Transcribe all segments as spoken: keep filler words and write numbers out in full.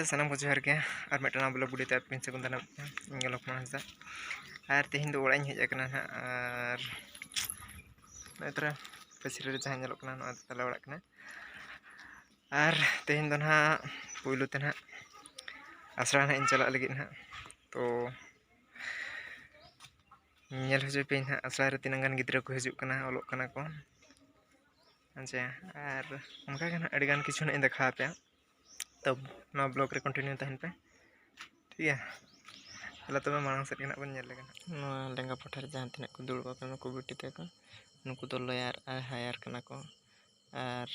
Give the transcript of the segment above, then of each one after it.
ᱥᱟᱱᱟᱢ ᱠᱚ ᱡᱚᱦᱟᱨ ᱜᱮ᱾ ᱟᱨ ᱢᱤᱫᱴᱟᱝ ᱱᱟᱣᱟ vlog video ᱛᱮ ᱟᱯᱮ ᱥᱟᱹᱜᱩᱱ ᱫᱟᱨᱟᱢ᱾ ᱤᱧ ᱜᱮ ᱞᱚᱠᱷᱢᱚᱱ ᱦᱟᱸᱥᱫᱟ᱾ ᱟᱨ ᱛᱮᱦᱮᱧ ᱫᱚ ᱚᱲᱟᱜ ᱤᱧ ᱦᱮᱡ ᱟᱠᱟᱱᱟ ᱱᱟᱦᱟᱜ᱾ ᱟᱨ ᱱᱚᱜᱼᱚᱭ ᱛᱚᱨᱟ ᱯᱟᱹᱪᱷᱞᱟᱹ ᱨᱮ ᱡᱟᱦᱟᱸ ᱧᱮᱞᱚᱜ ᱠᱟᱱᱟ, ᱱᱚᱣᱟ ᱫᱚ ᱛᱟᱞᱮ ᱚᱲᱟᱜ ᱠᱟᱱᱟ᱾ ᱟᱨ ᱛᱮᱦᱮᱧ ᱫᱚ ᱱᱟᱦᱟᱜ ᱯᱩᱭᱞᱩ ᱛᱮ ᱱᱟᱦᱟᱜ ᱟᱥᱲᱟ ᱱᱟᱦᱟᱜ ᱤᱧ ᱪᱟᱞᱟᱜ ᱞᱟᱹᱜᱤᱫ ᱱᱟᱦᱟᱜ᱾ ᱛᱚ ᱧᱮᱞ ᱦᱚᱪᱚᱭ ᱯᱮᱭᱟᱹᱧ ᱱᱟᱦᱟᱜ ᱟᱥᱲᱟ ᱨᱮ ᱛᱤᱱᱟᱹᱜ ᱜᱟᱱ ᱜᱤᱫᱽᱨᱟᱹ ᱠᱚ ᱦᱤᱡᱩᱜ ᱠᱟᱱᱟ, ᱚᱞᱚᱜ ᱠᱟᱱᱟ ᱠᱚ᱾ ᱟᱪᱪᱷᱟ, ᱟᱨ ᱚᱱᱠᱟ ᱜᱮ ᱱᱟᱦᱟᱜ ᱟᱹᱰᱤ ᱜᱟᱱ ᱠᱤᱪᱷᱩ ᱱᱟᱦᱟᱜ ᱤᱧ ᱫᱮᱠᱷᱟᱣ ᱟᱯᱮᱭᱟ᱾ ᱛᱚ ᱱᱚᱣᱟ vlog ᱨᱮ continue ᱛᱟᱦᱮᱱ ᱯᱮ, ᱴᱷᱤᱠ ᱜᱮᱭᱟ? ᱛᱟᱦᱞᱮ ᱛᱚᱵᱮ ᱢᱟᱲᱟᱝ ᱥᱮᱫ ᱜᱮ ᱱᱟᱦᱟᱜ ᱵᱚᱱ ᱧᱮᱞ ᱞᱮᱜᱮ ᱱᱟᱦᱟᱜ᱾ ᱱᱚᱣᱟ ᱞᱮᱸᱜᱟ ᱯᱟᱦᱴᱟ ᱨᱮ ᱡᱟᱦᱟᱸ ᱛᱤᱱᱟᱹᱜ ᱠᱚ ᱫᱩᱲᱩᱵ ᱟᱠᱟᱱᱟ, ᱱᱩᱠᱩ ᱵᱤᱴᱤ ᱛᱟᱠᱚ, ᱱᱩᱠᱩ ᱫᱚ lawyer ᱟᱨ hire ᱠᱟᱱᱟ ᱠᱚ᱾ ᱟᱨ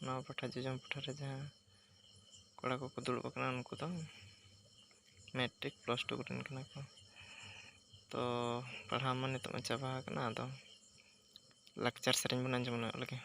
ᱱᱚᱣᱟ ᱯᱟᱦᱴᱟ, ᱡᱚᱡᱚᱢ ᱯᱟᱦᱴᱟ ᱨᱮ ᱡᱟᱦᱟᱸ ᱠᱚᱲᱟ ᱠᱚᱠᱚ ᱫᱩᱲᱩᱵ ᱟᱠᱟᱱᱟ, ᱩᱱᱠᱩ ᱫᱚ ᱢᱮᱴᱨᱤᱠ ᱯᱞᱟᱥ ᱴᱩ ᱠᱚᱨᱮᱱ ᱠᱟᱱᱟ ᱠᱚ᱾ ᱛᱚ ᱯᱟᱲᱦᱟᱣ ᱢᱟ ᱱᱤᱛᱚᱜ ᱢᱟ ᱪᱟᱵᱟ ᱟᱠᱟᱱᱟ, ᱟᱫᱚ ᱞᱟᱠᱪᱟᱨ ᱥᱮᱨᱮᱧ ᱵᱚᱱ ᱟᱸᱡᱚᱢ ᱧᱚᱜ ᱞᱮᱜᱮ᱾